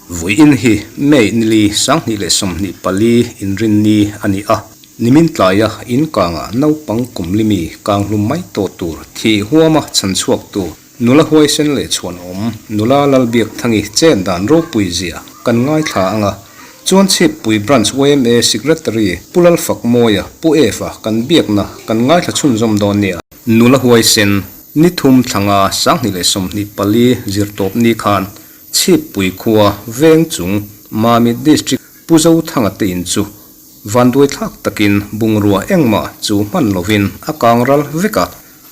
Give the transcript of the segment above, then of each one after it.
Vawiin hi May nili 2024 inrinni a ni a, nimin tlaia inkanga naupang kum limi kanghlum mai tawh tur thih huama chhan chhuaktu nula huaisen leh chhuanawm nula Lalbiakthangi chen dan ropui zia kan ngaithla ang a, chuan Chhippui Branch yma Secretary Pu Lalfakmawia Pu Eva kan biakna kan ngaithla chhunzawm dawn nia. Nula huaisen ni thum thlanga 2024 zirtawp ni khan Chhippui khua veng chung Mamit District Pu Zothanga te in chu vanduai thlak takin bungrua engmah chu hman lovin a kang ral vek a,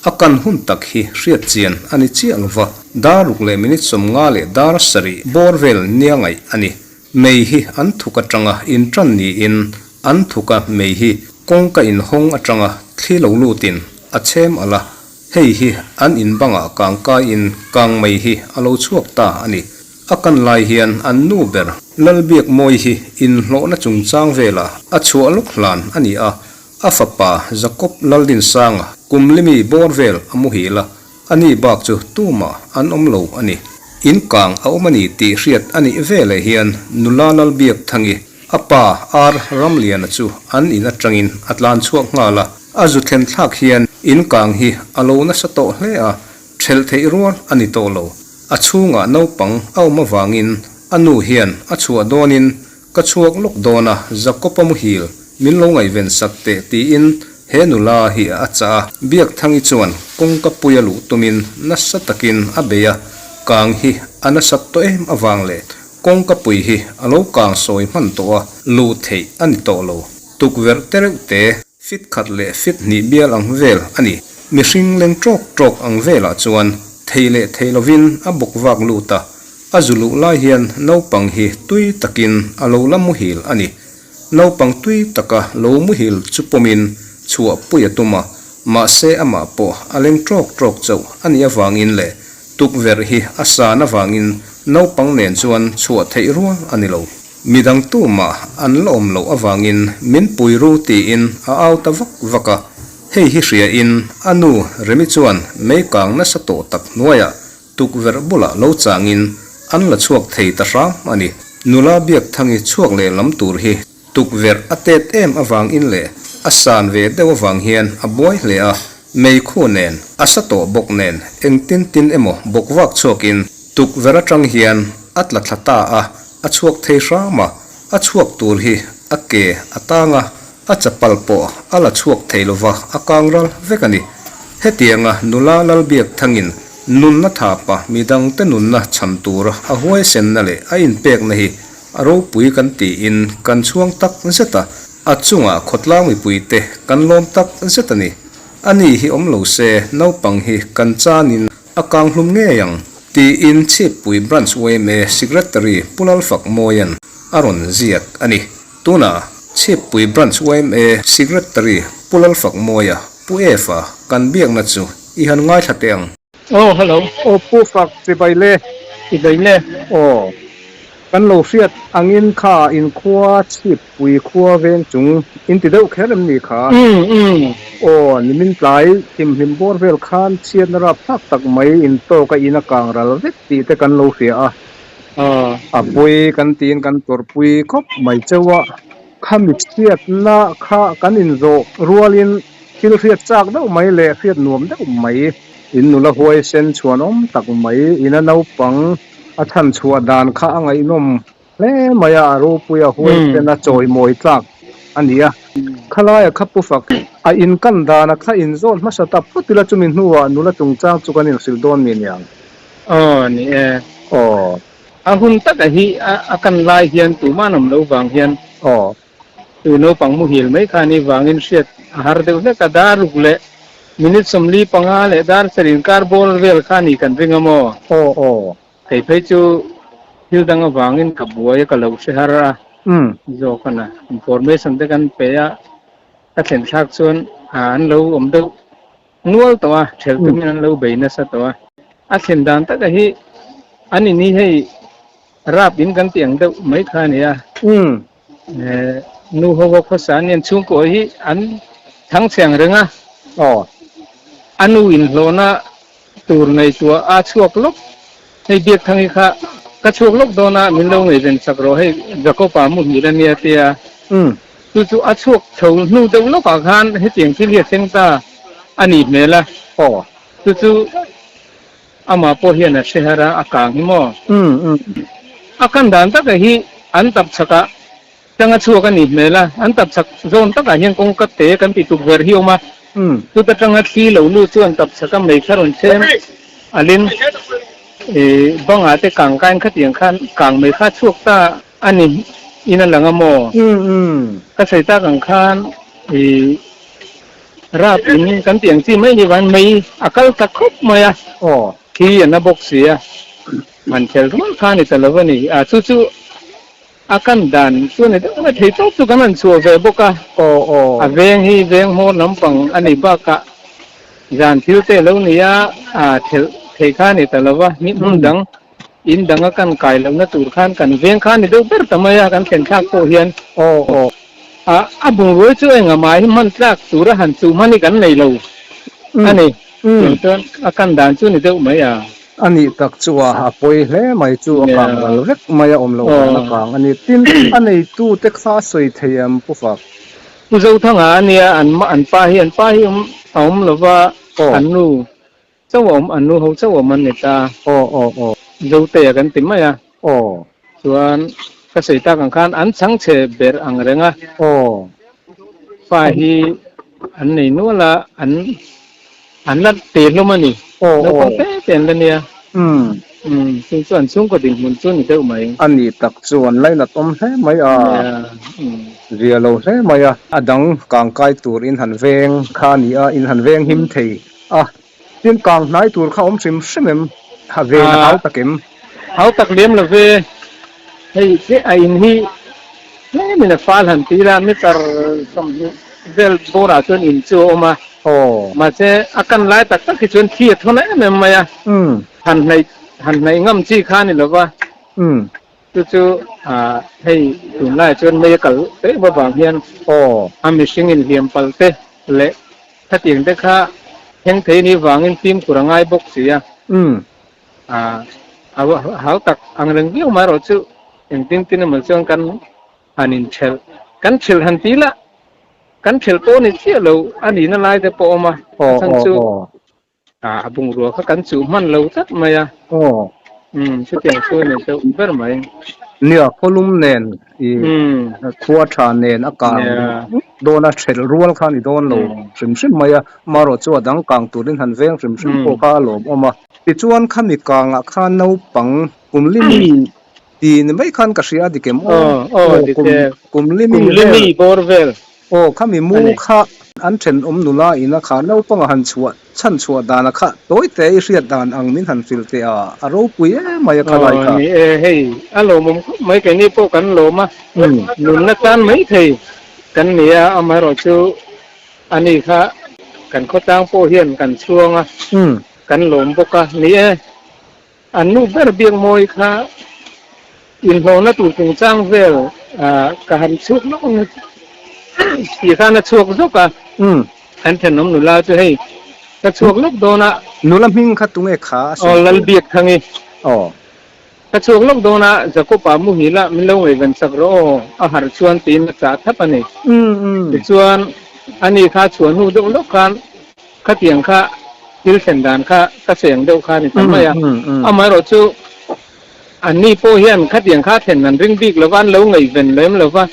a kan hun tak hi hriat chian a ni chiah lova, dar ruk leh minute 50 leh dar sarih bawr vel nia ngaih a ni. Mei hi an thuk atanga intan niin an thuka mei hi kawngka inhawng atanga thli lo lutin a chhem alh a, Hei hi an in bangah kang kaiin kang mai hi a lo chhuak ta a ni. A kan lai hian an nu ber Lalbiakmawi hi inhlawhna chungchang velah a chhuah lawk hlan a ni a, a fapa Jacob Laldinsanga kum limi bawr vel a muhil a, a ni bak chu tumah an awm lo a ni. In kang a awm a ni tih hriat a nih veleh hian nula Lalbiakthangi a pa Ar Ramliana chu an in atangin a tlan chhuak nghal a, a zu thlen thlak hian in kang hi a lo nasa tawh hle a, thelh theih rual a ni tawh lo. A chhungah naupang a awm avangin a nu hian a chhuah dawnin ka chhuak lawk dawn a, Jakob-a muhil min lo ngaihven sak teh tiin he nula hi a chah a. Biakthangi chuan kawngka puia luh tumin nasa takin a bei a, kang hi a nasat tawh em avang leh Kawngka pui hi a lo kang sawi hman tawh a, luh theih a ni tawh lo. Tukverh te reuh te, fit khat leh fit hnih bial ang vel a ni. Mihring leng tawk tawk ang velah chuan thei leh thei lovin a bawk vak lut a, a zu luh lai hian naupang hi tui takin a lo la muhil a ni. Naupang tui taka lo muhil chu pawmin chhuah pui a tum a, mahse amah pawh a leng tawk tawk chauh a nih avangin leh Tukverh hi a san avangin naupang nen chuan chhuah theih rual a ni lo. Midang tumah an la awm loh avangin min pui ru tiin a au ta vak vak a. Hei hi hria in a nu Remi chuan mei kang nasa tawh tak hnuaiah tukverh bulah lo changin an la chhuak thei ta hram a ni. Nula Biakthangi chhuak leh lam tur hi Tukverh a tet em avangin leh a san ve deuh avang hian a buai hle a, meikhu nen, a sa tawh bawk nen engtin tin emaw bawk vak chhuakin tukverh atang hian a tla thla ta a, a chhuak thei hram a, a chhuak tur hi a ke a tang a, a chapal pawh a la chhuak thei lova a kang ral vek a ni. Hetianga nula Lalbiakthangin nunna thapa midangte nunna chhan tura a huaisenna leh a inpekna hi A ropui kan tiin kan chhuang tak zet a, a chungah khawtlang mipuite kan lawm tak zet a ni. A ni hi awm lo se naupang hi kan chanin a kang hlum ngei ang, tiin Chhippui Branch yma Secretary Pu Lalfakmawia'n a rawn ziak a ni. Tunah Chhippui Branch yma Secretary Pu Lalfakmawia, Pu Efa kan biakna chu i han ngaithla teh ang. Aw hello. Aw Pu Fak chibai le. Chibai le. Aw kan lo hriat angin kha in khua chhip pui khua veng chung in ti deuh kher em ni kha? Umm umm. Aw nimin tlai thimhlim bawr vel khan chhiatna rap thlak tak mai in tawk a in a kang ral vek tih te kan lo hria a. Aw. A pui kan tiin kan tawrhpui khawp mai cheu a. Khami chhiatna kha kan inzawh rualin Thil hriat chak deuh mai leh hriat nuam deuh mai. In nula huaisen chhuanawm tak mai ina naupang a chhan chhuah dan kha a ngaihnawm hle mai a, a ropui a huaisen a chawimawi tlak a ni a. Khalaia kha pu fak a inkan dana kha inzawn hmasa ta phawt ila chumi hnuah nula chungchang chu kan inhrilh dawn mi niang. Aw ni e. Aw. A hun taka hi a kan lai hian tumah an awm lo vang hian. Aw. Tu naupang muhil mai kha ni vangin hriat a har deuh hlek a, dar ruk leh minute 45 leh dar sarih inkar ball vel kha ni kan ring a maw? Aw aw. Kei phei chu thil dang avangin ka buai a, ka lo hre har a zawk a na. Information te kan pe a, ka thlen thlak chuan an lo awm deuh nual tawh a, ṭhelh tumin an lo bei nasa tawh a. A thlen dan taka hi an in hi hei rap in kan tih ang deuh mai kha a ni a. Nu ho ho khawsa an nian chhungkaw hi an thang chhe ang reng a. Aw. A nu inhlawhna tur ngaihtuah a chhuak lawk. Hei Biakthangi kha ka chhuak lawk dawn a, min lo ngaihven sak rawh hei Jacob-a muhil a nia tia. Chu chu a chhuak chho hnu deuh lawkah khan hetiang thil hi a thleng ta a nih hmel a. Chu chu amah pawh hian a hre har a, a kang hi maw? A kan dan taka hi an tap chhakah Tanga chhuak a nih hmel a, an tap chhak zawn takah hian kawngka te kan tih tukverh hi a awm a, chuta tanga thli lo lut chuan tap chhak a mei kha rawn chhem alin bangah te kang kain khatiang khan kang mei kha chhuak ta a ni in a lang a maw? Ka sawi tak ang khan rap in kan tih ang chi mai ni van mei a kal ta khawp mai a, thli a na bawk si a, han khel rual kha a ni ta lo a ni, a chu chu. A kan dan chu ni deuh mai thei tawp chu kan han chhuah ve bawk a. A veng hi veng hmawr lampang a nih bakah zan thil te lo ni a, a thelh thei kha a ni ta lo va, ni hmun dang in dang a kan kai lohna tur khan kan veng kha a ni deuh ber ta mai a, kan thlen thlak pawh hian. A a bungrua chu engah mah hi hman tlak tura han chuh hman hi kan nei lo a ni. Chuan a kan dan chu ni deuh mai a. A nih tak chu a, a pawi hle mai chu a kang ral vek mai a awm loh dan a kang a ni. Tin, a neitute kha a sawi thei em Pu Fak? Pu Zothanga a nia, an an pa hi an pa hi awm a awm lo va, an nu chauh a awm, an nu ho chauh a awm an ni ta. Zotea kan ti mai a. Chuan ka sawi tak ang khan an chhangchhe ber ang reng a. Fa hi an nei nual a, an an la te hlawm a ni. Naupang te te an la nia. Umm chu chu an chhungkaw dinhmun chu ni deuh mai. A nih tak chu an lainat awm hle mai a, zia lo hle mai a. A dang kangkai tur in han veng kha a ni a, in han veng him thei a. Tin kang hnai tur kha awm hrim hrim em? Ha ven a hau tak em? Hau tak lem lo ve. Hei che a in hi tlemin a fal han ti la, meter 20 vel bawrah chuan in chu a awm a. Mahse a kan lai tak tak hi chuan thi a thawn em em mai a. Han hnaih han hnaih ngam chi kha a ni lo va. Chu chu hei tunlaiah chuan mei a kal daih avang hian a mihring inhliam pal te leh Khatiang te kha thleng thei ni vangin fimkhur a ngai bawk si a. A hau tak ang reng viau mai erawh chu engtin tin emaw chuan kan han inthelh, kan thelh han ti la, kan thelh pawh ni chiah lo a nihna lai te pawh a awm a, a chhan chu a bungrua kha kan chuh hman lo tlat mai a. Chutiang chu a ni deuh ber mai. Nia, khawlum nen i khua tha nen a kang dawn a, hrelh rual kha a ni dawn lo hrim hrim mai a, amaherawh chu a dang kang turin han veng hrim hrim pawh kha a lawmawm a. Tichuan khami kangah khan naupang kum limi ti ni mai khan ka hria a dik em aw? Aw, kum limi bawr vel. Aw, khami mu kha an thenawm nula ina kha naupanga han chhuah chhan chhuah dana kha tawi te i hriat dan ang min han fil teh a, a ropui em mai a khalai kha. Aw, ni e, hei a lawmawm khawp mai, keini pawh kan lawm a, nunna tan mai thei kan ni a, amaherawhchu ani kha kan khawtlang pawh hian kan chhuang a, kan lawm bawk a, ni e. An nu ber Biakmawi kha inhlawhna tur chungchang vel ka han chhuak lawk ang tih khan a chhuak zawk a, an thenawm nula chu hei ka chhuak lawk dawn a. Nula hming kha tunge kha a sawi? Aw Lalbiakthangi. Aw. Ka chhuak lawk dawn a, Jacob-a muhil a min lo ngaihven sak rawh aw, a harh chuan tiin a chah thap a ni. Tichuan ani kha chhuah hnu deuh lawk khan Khatiang kha thil thlen dan kha ka seng deuh kha a ni ta mai a. Amaherawh chu anni pawh hian khatiang kha thlen an ring bik lova, an lo ngaihven lem lova.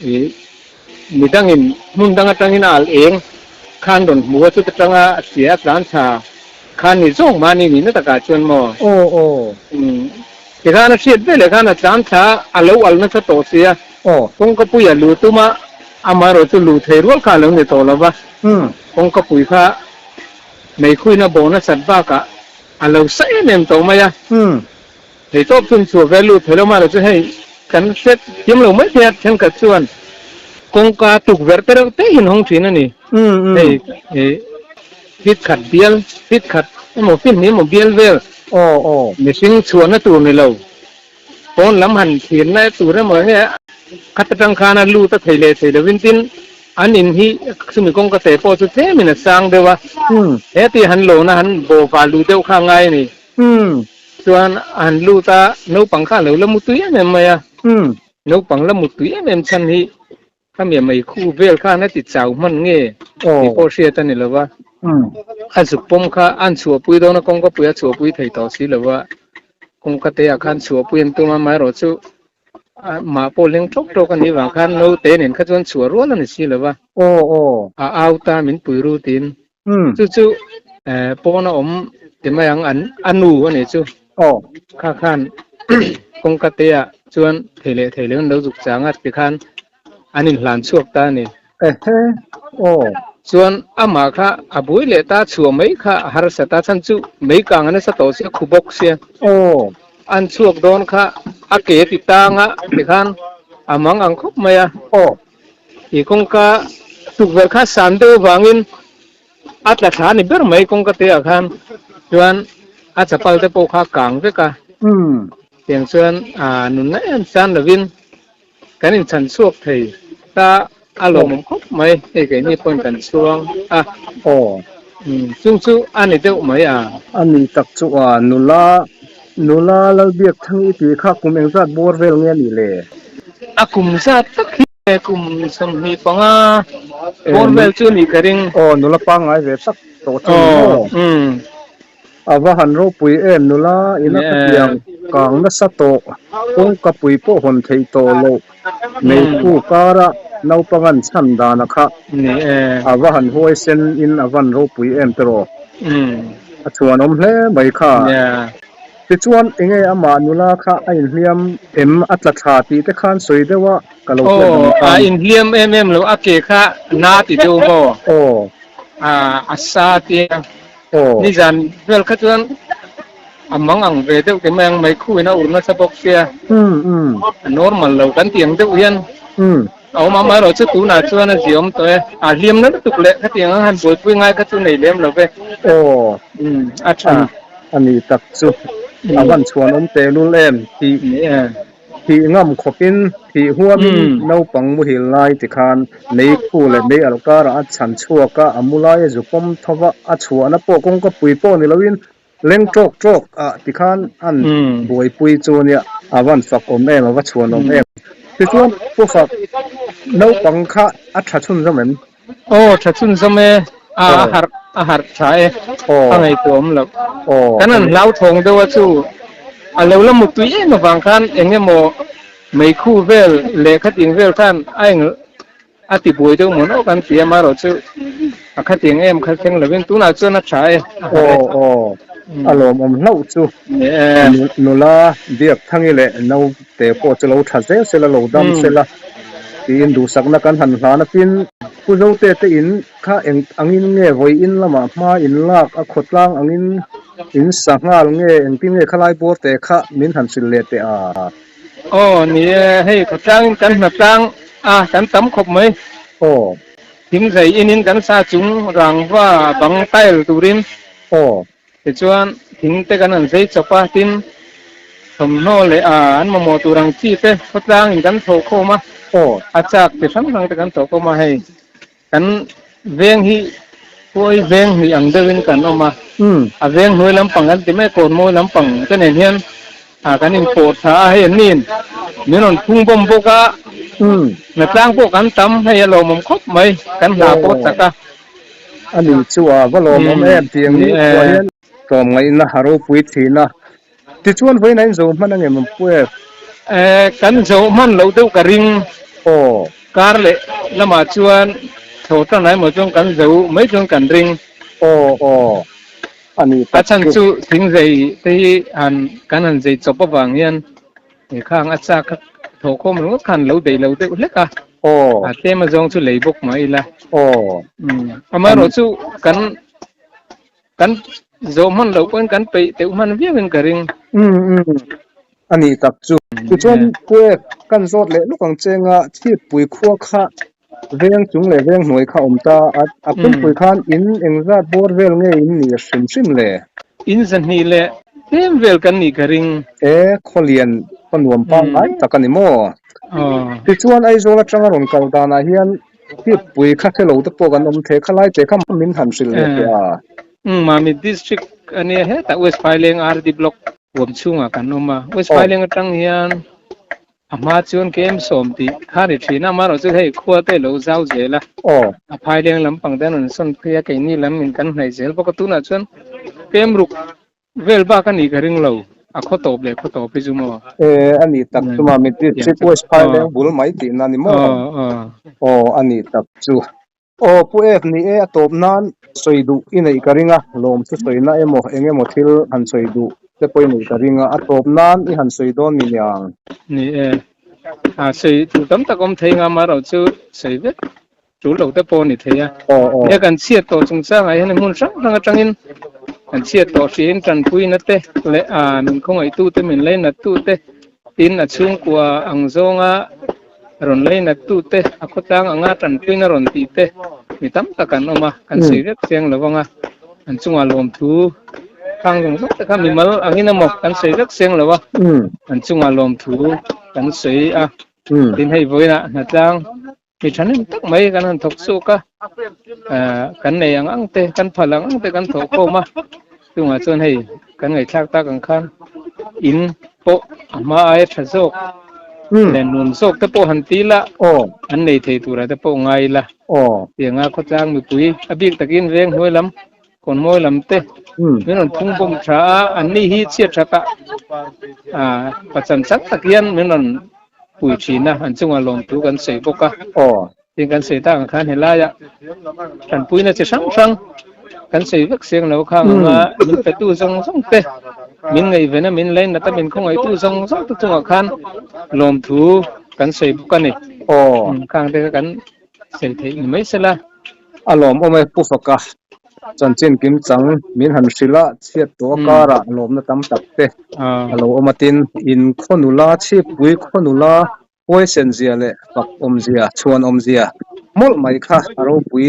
Ih midangin hmun dang atangin a alh eng khan rawn hmu a, chuta tanga a hria a tlan tha khan ni zawk mahni nihna takah chuan maw? Tikhan a hriat veleh khan a tlan thla a lo alh nasa tawh si a. Kawngkapui a luh tum a, amaherawh chu luh thei rual kha a lo ni tawh lova. Kawngkapui kha meikhuina bawh nasat bakah a lo sa em em tawh mai a. Thei tawp chun chhuah ve lut thei lo mahlo chu hei kan hriat thiam lo mai thei a, thenkhat chuan kawngka tukverh te reuh te hi an hawng thin a ni. Hei feet khat bial, feet khat emaw feet hnih emaw bial vel mihring chhuahna tur ni lo. Pawn lam han thirna tur emaw enge khat atang khan a lut a thei leh thei lovin tin. An in hi chumi kawngka te pawh chu tlemin a sang deuh a, he ti han lona han bawhva luh deuh kha a ngai a ni. Chuan a han lut a, naupang kha a lo la mutui em em mai a. Naupang la mutui em em chhan hi khami a mei khu vel khan a ti chau hman nge tih pawh hriat a ni lo va. A zuk pawm kha an chhuahpui dawn a, kawngka pui a chhuahpui thei tawh si lo va, kawngka te ah khan chhuahpui an tum a, amaherawhchu Mah pawh leng tawk tawk a nih vang khan naute nen kha chuan chhuah rual a ni si lo va. Aw aw. A au ta min pui ru tiin. Chu chu pawn a awm ti mai ang an a nu a nih chu. Aw. Kha khan kawngka te ah chuan thei leh thei lo in lo zuk chang a ti khan an inhlan chhuak ta a ni. Ehe. Aw. Chuan amah kha a buai leh ta chhuah mai kha a harsa ta chhan chu mei kang a nasa tawh sia khu bawk sia. Aw. An chhuak dawn kha a ke ti tang a tikhan a mang ang khawp mai a. Aw. I kawngka tukverh kha san deuh avangin a tla thla ni ber mai kawngka te ah khan chuan a chapal te pawh kha a kang vek a. Tiang chuan a nunna em chan lovin Kan inchhan chhuak thei ta a lawmawm khawp mai, hei keini pawhin kan chhuang a. Aw. Chung chu a ni deuh mai a. A ni tak chu a, nula, nula Lalbiakthang i tih kha kum engzat bawr vel nge a nih le? A kum zat tak hi kum 25 bawr vel chu a nih ka ring. Aw, nula pangngai ve tak tawh chu a ni maw? A va han ropui em nula ina khatiang kang nasa tawh kawngka pui pawh hawn theih tawh loh meikhu kara naupang an chhan dana kha a va han huaisen in a van ropui em tiraw a chhuanawm hle mai kha. Tichuan enge amah nula kha a inhliam em a tla thla tih te khan sawi deuh a ka lo hriat dang khan. Aw a inhliam em em lo a ke kha na ti deuh maw? Aw. A sa tia. Nizan vel kha chuan a mang ang ve deuh ti mai ang mai khuin a ur nasa bawk sia. A normal lo kan tih ang deuh hian a awm a, amaherawhchu tunah chuan a ziawm tawh e. A hliam na lutuk leh khatiang ang han buaipui ngai kha chu nei lem lo ve. A tha. A ni tak chu a van chhuanawm tehlul em tih. Thih ngam khawpin, thih huamin naupang muhil lai tikhan mei khu leh mei alh karah a chhan chhuak a, a mu lai a zu pawm tho va, a chhuahna pawh kawngka pui pawh ni loin leng tawk tawk ah tikhan an buaipui chu nia a van fak awm em, a va chhuan awm em. Tichuan Pu Fak, naupang kha a tha chhunzawm em? Aw tha chhunzawm e, a harh a harh tha e, a ngaihtuah awm loh. Kan han hlauthawng deuh a chu a lo la mutui em avang khan eng emaw meikhu vel leh khating vel khan a eng a ti buai deuh mawn awk an ti a, amaherawhchu a khating em kha thleng lovin tunah chuan a tha e, a harh e. Aw aw a lawmawm hlauh chu nula Biakthangi leh naute pawh chu lo tha zel sela lo dam sela. Tiin duhsakna kan han hlan a tin, Pu Zote te in kha eng angin nge vawi in lamah hma in lak a khawtlang angin in sa nghal nge engtin nge khalai bawr te kha min han hrilh leh teh a? Aw ni e, hei khawtlang in kan hnatlang a kan tam khawp mai. Aw. Thingzai in in kan sa chung rangva bang tile turin. Aw. Tichuan, thing te kan han zei chawp a, tin, thawmhnaw leh a an mamawh tur ang chi te khawtlangin kan thawh khawm a, a chak chi hrang hrang te kan thawh khawm a, hei kan veng hi khuai veng hnih ang deuhin kan awm a, a veng hnuai lampang kan ti mai, kawnmawi lampang te nen hian kan inpawh tha a, hei an niin min rawn phung bawm bawk a, hnatlang pawh kan tam, hei a lawmawm khawp mai, kan hna pawh chak a. A ni chu a va lawmawm em tih ang ni khuah hian tlawmngaihna a ropui thin a. Tichuan vawiin a inzo hman angem ang pu em? Kan zo hman loh deuh ka ring. Aw. Kar leh lamah chuan tho tan emaw chuan kan zo mai chuan kan ring. Aw aw. A ni tak chu. A chhan chu thingzei te hi han kan han zei chawp avang hian He khang a chak kha thawhkhawm ringawt khan lo deih lo deuh hlek a. Aw. A tlem azawng chu lei bawk mai ila. Aw. Amaherawh chu kan kan zawh hman loh pawhin kan peih teuh hman viau in ka ring. Umm umm. A nih tak chu. Tichuan Puek kan zawt leh lawk ang che nga Chhippui khua kha veng chung leh veng hnuai kha awm ta a, a pumpui khan in engzat bawr vel nge in nih hrim hrim le? In zahnih leh tlem vel kan nih ka ring. E, Khawlian khaw nuam pangngai tak a ni maw? Aw. Tichuan Aizawl atanga rawn kal danah hian Chhippui kha hre lo te pawh kan awm thei kha lai te kha min han hrilh leh teh a. Umm Mamit District a nia hetah West Phaileng RD Block huam chhungah kan awm a. West Phaileng atang hian a hma chuan KM 10 tih kha ni thin a, amaherawh chu hei khua te lo zau zel a. A Phaileng lampang te an rawn sawn phei a, keini lam in kan hnaih zel bawk a, tunah chuan KM ruk Vel bak a nih ka ring lo, a khaw tawp leh khaw tawp hi chu maw? E, a nih tak chu ma, mit District West Phaileng bul mai tihna a ni maw? Aw, a nih tak chu. Aw, Pu F, ni e, a tawp nan sawi duh i neih ka ring a, lawmthu sawina emaw eng emaw thil han sawi duh te pawh i neih ka ring a, a tawp nan i han sawi dawn mi niang? Ni e, a sawi tur tam tak awm thei nga, amaherawh chu sawi vek Tul lo te pawh a ni thei a. Nia kan chhiat tawh chungchangah hian hmun hrang hrang atangin kan chhiat tawh hriin tanpuina te leh min khawngaihtu te min leinat tu te tin a chhungkua ang zawnga rawn leinat tu te a khawtlang anga tanpuina rawn tih te mi tam tak an awm a kan sawi vek chiang lo vang a an chungah lawmthu khang zawng zawng te kha mimal angin emaw kan sawi vek chiang lo a an chungah lawmthu kan sawi a tin hei vawiinah hnatlang Mi thahnem tak mai kan han thawk chhuak a, kan nei ang ang te, kan phal ang ang te kan thawh khawm a, chungah chuan hei kan ngaihthlak tak ang khan in pawh a hma aia tha zawk leh nuam zawk te pawh han ti la, an nei thei turah te pawh ngai ila, tianga khawtlang mipui a bik takin veng hnuai lam Kawnmawi lam te min rawn phung bawm tha a, an ni hi chhiat that a pachan chak tak hian min rawn pui thin a, an chungah lawmthu kan sawi bawk a. Tin kan sawi tak ang khan helaiah tanpuina chi hrang hrang kan sawi vek siang lo khang anga min petu zawng zawng te, min ngaihven a, min lainat a, min khawngaihtu zawng zawng te chungah khan lawmthu kan sawi bawk a ni. Khang te kha kan sawi theih ni mai sela. A lawmawm e Pu Faka, chanchin kim chang min han hrilh a, chhiat tawh a karah lawmna tam tak te a lo awm a tin, in khaw nula chhipui khaw nula huaisen zia leh fak awmzia, chhuan awmzia mawlh mai kha a ropui,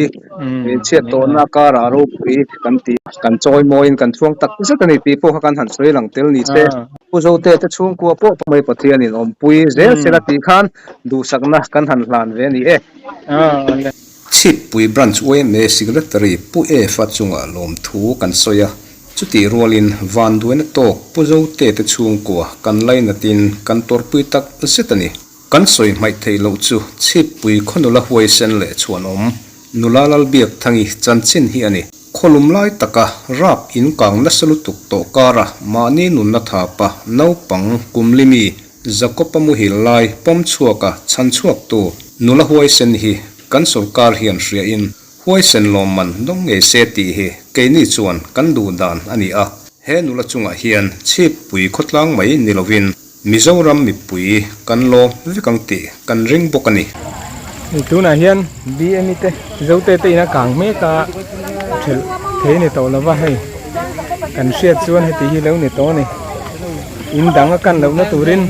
chhiat tawhna a karah a ropui kan ti, kan chawi mawiin kan chhuang tak zet a ni tih pawh kha kan han sawi lang tel ni se. Pu Zote te chhungkua pawh mai Pathianin awmpui zel sela tih khan duhsakna kan han hlan ve a ni e. Chhippui Branch yma Secretary Pu Efa chungah lawmthu kan sawi a, chutih rualin vanduaina tawk Pu Zote te chhungkua kan lainatin kan tawrhpui tak zet a ni. Kan sawi hmaih theih loh chu Chhippui khaw nula huaisen leh chhuanawm nula Lalbiakthangi chanchin hi a ni. Khawlum lai taka rap in kang nasa lutuk tawh kara mahni nunna thapa naupang kumlimi Jakob-a muhil lai pawm chhuaka chhan chhuaktu nula huaisen hi kan sorkar hian hriain huaisen lawmman dawng ngei se tih hi keini chuan kan duh dan a ni a. He nula chungah hian chhippui khawtlang mai ni lovin Mizoram mipui kan lawm vek ang tih kan ring bawk a ni. Tunah hian BME te Zote te ina kang mek a thelh thei ni tawh lova hei kan hriat chuan heti hi lo ni tawh a ni. In dang a kan lohna turin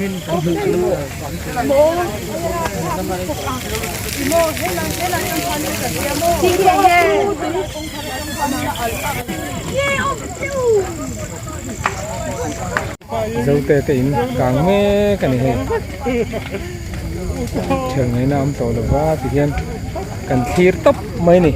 Zote te in kang mek a ni hei thian ngaihna a awm tawh lova tihian kan thlir tawp mai a ni.